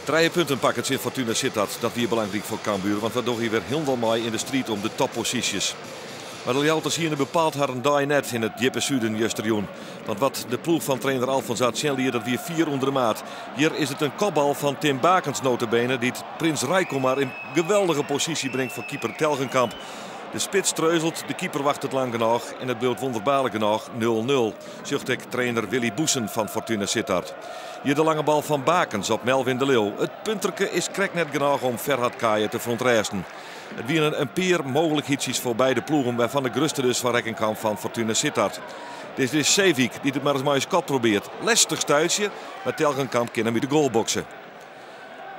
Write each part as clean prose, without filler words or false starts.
Trije punten pakke tsjin Fortuna Sittard, dat wie belangryk foar Cambuur, want we dogge hjir wer hielendal mei yn de striid om de topposysjes. Mar de Ljouwerters hiene bepaald harren dei net yn it djippe suden justerjûn. Want wat de ploech fan trainer Alphonse Arts sjen liet, dat wie fier ûnder de maat. Hjir is it in kopbal fan Tim Bakens nota bene dy't Prins Rajkumar in geweldige posysje bringt foar keeper Telgenkamp. De spits treuzelt, de keeper wachtet lang genôch en it bliuwt wonderbaarlik genôch 0-0, sjocht ek trainer Willy Boesen fan Fortuna Sittard. Hjir de lange bal fan Bakens op Melvin de Leeuw. It punterke is krekt net genôch om Ferhat Kaya te ferûntrêsten. It wienen in pear mooglikheidjes foar beide ploegen, wêrfan de grutste dus foar rekken kaam fan Fortuna Sittard. Dit is Seewiek dy't it mar ris mei in skot probeart. Lestich stuitsje, mar Telgenkamp kin him út de goal bokse.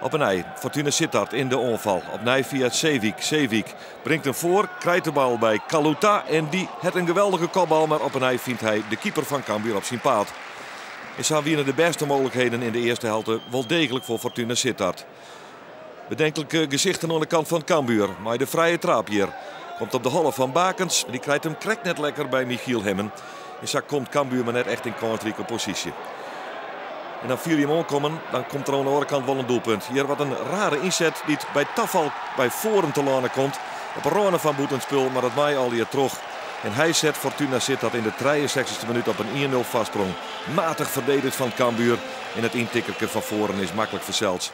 Op 'e nij Fortuna Sittard yn de oanfal. Opnij fia Seewiek. Seewiek bringt him foar, krijt de bal by Kaluta en dy hat in geweldige kopbal, mar op 'e nij fynt hy de keeper fan Cambuur op syn paad. En sa wiene de bêste mooglikheden yn de earste helte wol deeglik foar Fortuna Sittard. Bedenklike gesichten oan de kant fan Cambuur mei de frije traap hjir. Komt op de holle fan Bakens, dy krijt him krekt net lekker by Michiel Hemmen. En sa komt Cambuur mar net echt yn kânsrike posysje. En dan fiel je him oankommen, dan komt der oan de oare kant wol in doelpunt. Hjir wat in rare ynset dy't by tafal by Vooren telâne komt. Op 'e râne fan bûtenspul, mar dat mei allegear troch. En hy set Fortuna Sittard yn de 63ste minút op in 1-0 foarsprong. Matich ferdedigd fan Cambuur en it yntikkerke fan Vooren is maklik fansels.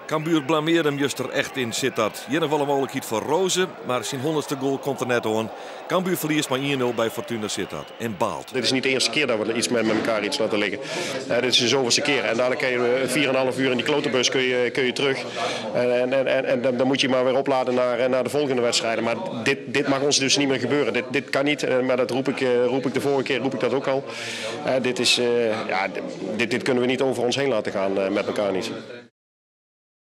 Cambuur blamearde him juster echt yn Sittard. Hjir noch wol in mooglikheid foar Rose, mar syn 100ste goal komt der net oan. Cambuur ferliest mei 1-0 by Fortuna Sittard en baalt. Dit is niet de eerste keer dat we iets met elkaar iets laten liggen. Dit is de zoveelste keer. En dadelijk kun je 4,5 uur in die klotenbus kun je terug. En dan moet je maar weer opladen naar de volgende wedstrijden. Maar dit mag ons dus niet meer gebeuren. Dit kan niet. Maar dat roep ik de vorige keer roep ik dat ook al. Dit is, ja, dit kunnen we niet over ons heen laten gaan met elkaar niet.